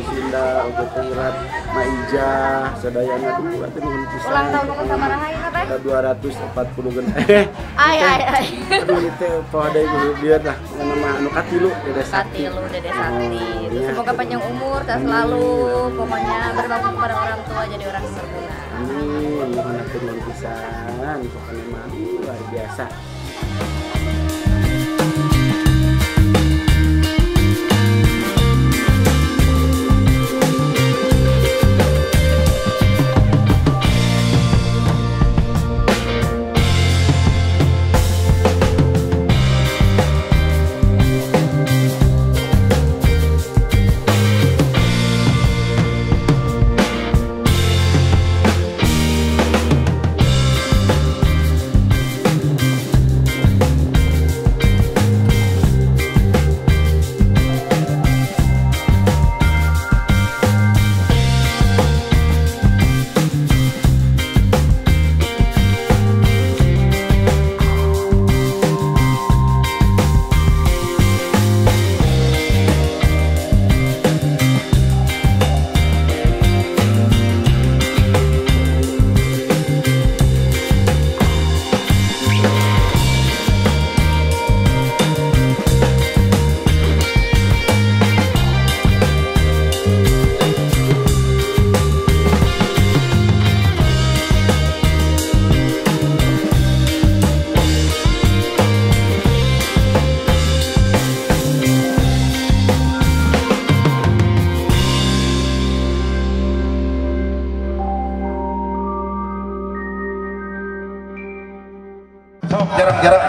Lucinda, oge Teh Maijah, sadayana tuh teh nuhun pisan. Ulang tahun nu sabaraha ieu teh? 240 gen. Ai ai ai. Aduh ieu teh poho deui kudu bieu tah nama anu katilu Dede Sakti. Katilu Dede Sakti. Itu semoga panjang umur, sehat selalu, pokoknya berbakti kepada orang tua jadi orang berguna. Amin, nuhun hatur nuhun pisan, pokoknya mah luar biasa.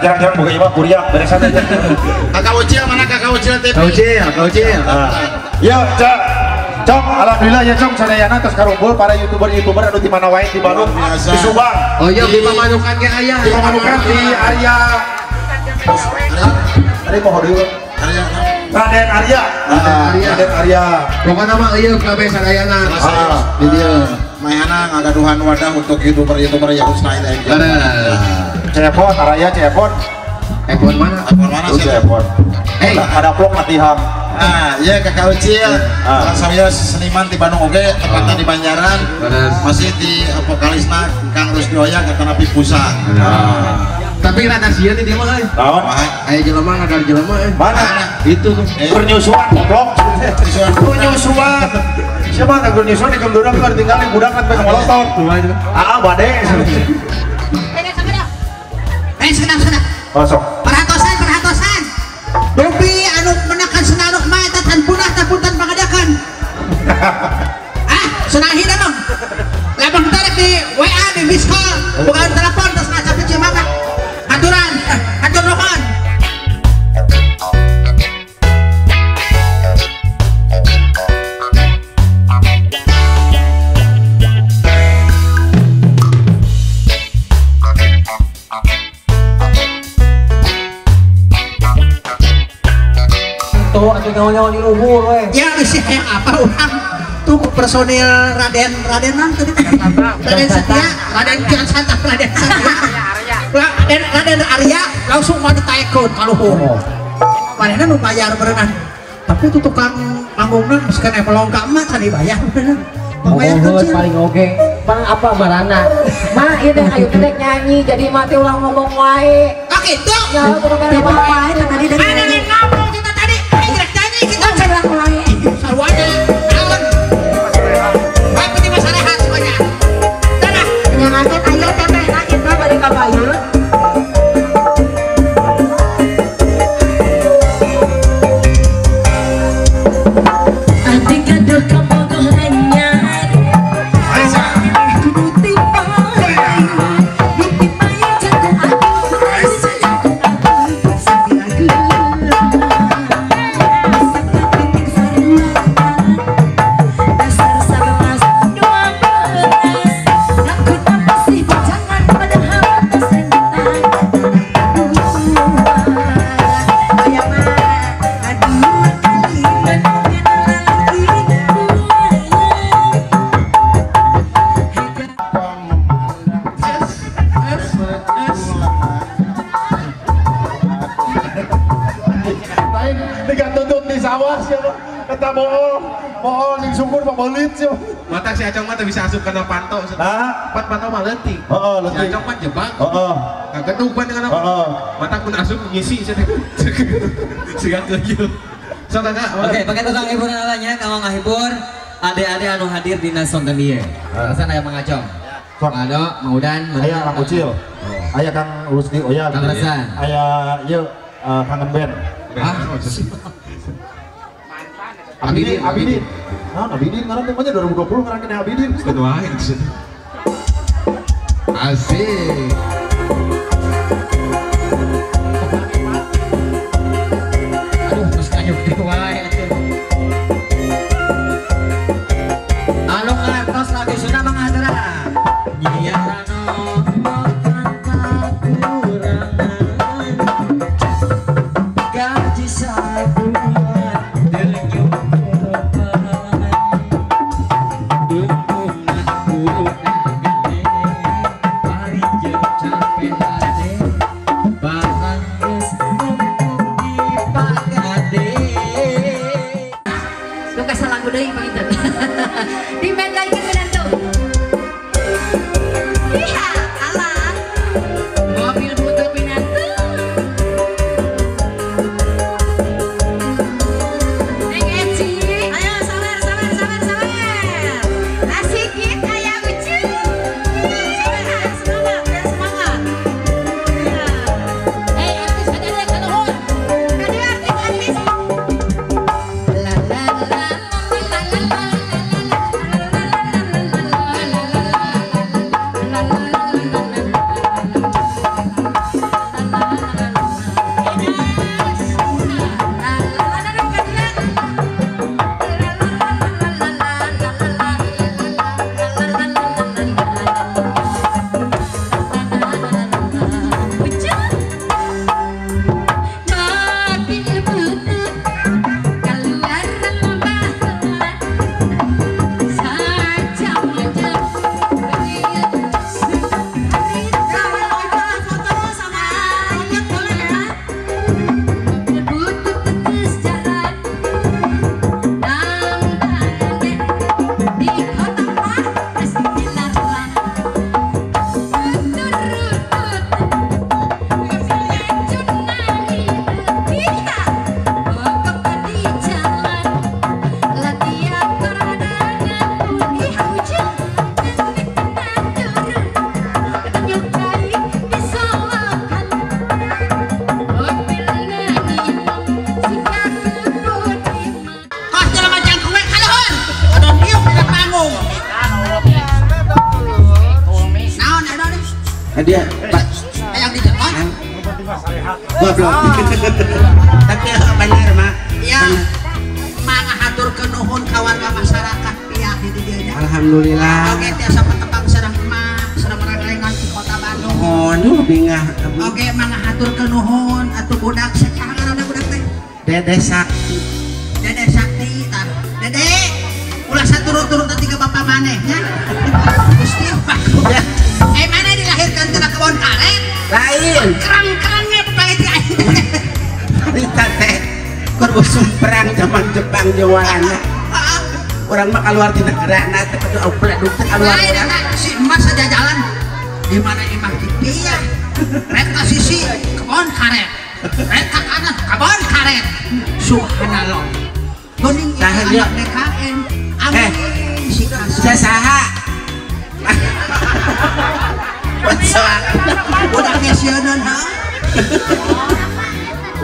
Jarang-jarang buka imah kuriak beresan aja. Kakak Ucil mana Kakak Ucil TV? Kakak Ucil, Yo, Cak. Cong, alhamdulillah ya Cong, sadayana tos karumpul para YouTuber-YouTuber anu di mana wae di Bandung, di Subang. Oh iya, di Pamanukan ge aya. Di Pamanukan di area tadi poho deui. Raden Arya. Raden Arya. Pokona mah ieu kabeh sadayana. Di dieu. Mayana ngagaduhan wadah untuk YouTuber-YouTuber yang style aja. Cepon, Araya Cepon. Epon mana? Epon mana sih? Cepon. Hey, ada vlog latihan. Nah, iya Kakak Ucil. Saya seniman di Bandung oge, tepatnya di Banjaran. Masih di vokalisna Kang Rusdi Oya kata Napi Pusa. Tapi rada sieun di dia mah euy. Naon? Aya jelema ngadar jelema euy. Mana? Itu tuh. Pernyusuan goblok. Pernyusuan. Siapa teh pernyusuan di Kemdurang keur tinggal di budak kan pengen molotot. Ah, bade. Senang-senang. Oh, sok. Perhatosan, perhatosan. Dopi anu menakan senarok mah eta tan punah tan punten pangadakan. Ah, senahi dah bang. Labang tarik di WA di miss call, bukan telepon terus ngacap cimama. Aturan, atur nuhun. Tuh, atuh nyawa-nyawa di luhur we. Ya geus hayang apa urang? Tuh personil Raden Radenan tadi. Raden Setia, Raden Kian Santang, Raden Setia. Raden Raden Arya langsung mau ditaekkeun ka luhur. Manehna nu bayar berenang. Tapi itu tukang panggungna geus kana pelong ka emak can dibayar berenang. Pembayar kecil. Paling oge. Pang apa marana? Ma ieu teh ayo teh nyanyi jadi mati ulah ngomong wae. Ah kitu. Ya kudu ngomong wae tadi dari. Ngomong kita tadi. Nyanyi kita sarwana naon baik penting mah sarehat semuanya dadah nyangakeun ayo tetehna kita bari ka payun. Aku Sungkur Pak Bolit sih. Mata si Acong mah teu bisa asup kana panto. Nah, pat panto mah leutik. Heeh, leutik. Si Acong mah jebak. Heeh. Kagedug pan kana. Heeh. Mata pun asup ngisi cenah. Siga keuyeuh. Sok Kakak. Oke, pakai tukang hiburan alanya kanggo ngahibur ade-ade anu hadir dina sonten ieu. Alasan aya Mang Acong. Sok. Mang Ado, Mang Udan, aya Kang Ucil. Aya Kang Rusdi Oya. Kang Resan. Aya ieu Kangen Band. Ah, Abidin, Abidin. Nah, Abidin ngaran teh mah 2020 ngaran keneh Abidin. Geus wae. Asik. Aduh, terus kanyuk di wae atuh. Anu ngartos lagu Sunda manghateuran. Nyiarano kakurangan gaji sabulan denyuk korban dukungna kurang gede bari jeung capek hate barang geus numpuk di pagade. Luka salagu deui panginten. Di band lagi menantu. Iya, alah. Mobil butut minantu. Neng Eci. Ayo sabar sabar sabar sabar. Asik kita aya ucu. Sabar, semangat, biar semangat. Iya. Artis ada ada kanuhun. Kadieu artis artis. La la la la la la. Kos jelema jangkung kaluhur. Aduh diuk dina panggung. Naon naon? Hadiah, Pak. Hayang dijeton. Goblok. Tapi bener mah. Iya. Mangga haturkeun nuhun ka warga masyarakat pihak di dieu nya. Alhamdulillah. Oge tiasa patepang sareng emak, sareng rengrengan di kota Bandung. Nuhun bingah. Oge mangga haturkeun nuhun atuh budak saha ngaranna budak teh? Dede Sakti. Dede Sakti tah. Dede ulah saturut-turut teh ka bapak maneh nya. Gusti ya. Maneh dilahirkan tina kebon karet? Lain. Kerang-kerangnya pakai ti aing. Harita teh keur usum perang zaman Jepang jeung Walanda. Urang mah kaluar ti negarana teh kudu oplet teh kaluar. Lain eta si emas saja jalan di mana imah kieu. Rek ka sisi kebon karet. Rek ka kanan kebon karet. Subhanallah. Geuning ieu anak DKM. Amin. Si kasih. Saha? Budak ngesieuneun ha.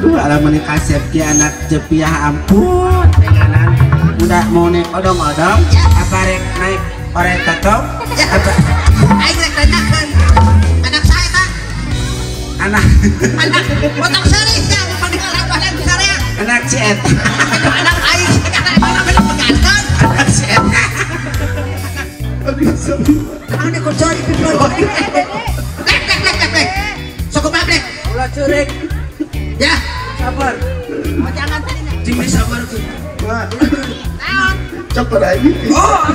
Duh, alam ini kasep ki anak jepiah ampun tenganan. Udah mau naik odong-odong, apa rek naik orek totong? Apa? Aing rek tanyakeun. Anak saya ta? Anak. Anak potong seurih sia panggilan badan sarea. Anak si eta. Anak aing sekarang mana beda pegangan. Anak si eta. Ane kok cari pipi. Lek lek lek lek lek. Sok kumaha blek? Ulah curik. Ya, sabar. Oh, jangan tadi. Jimmy sabar tuh. Naon? Cok lagi. Oh.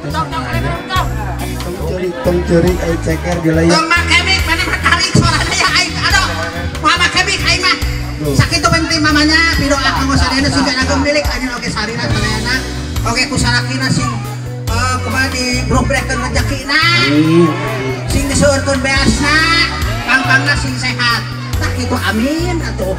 Tong tong tong. Tong ceurik aing ceker di layar. Tong make mic mana mah tarik suarana ya aing. Aduh. Moal make mic aing mah. Sakitu penting mamanya pidoa kanggo sadayana sing ageng milik anjeun oge sarira sadayana. Oge ku salakina sing kumaha dibrobrekeun rezekina. Sing diseueurkeun beasna, pangpangna sing sehat. Tah kitu amin atuh.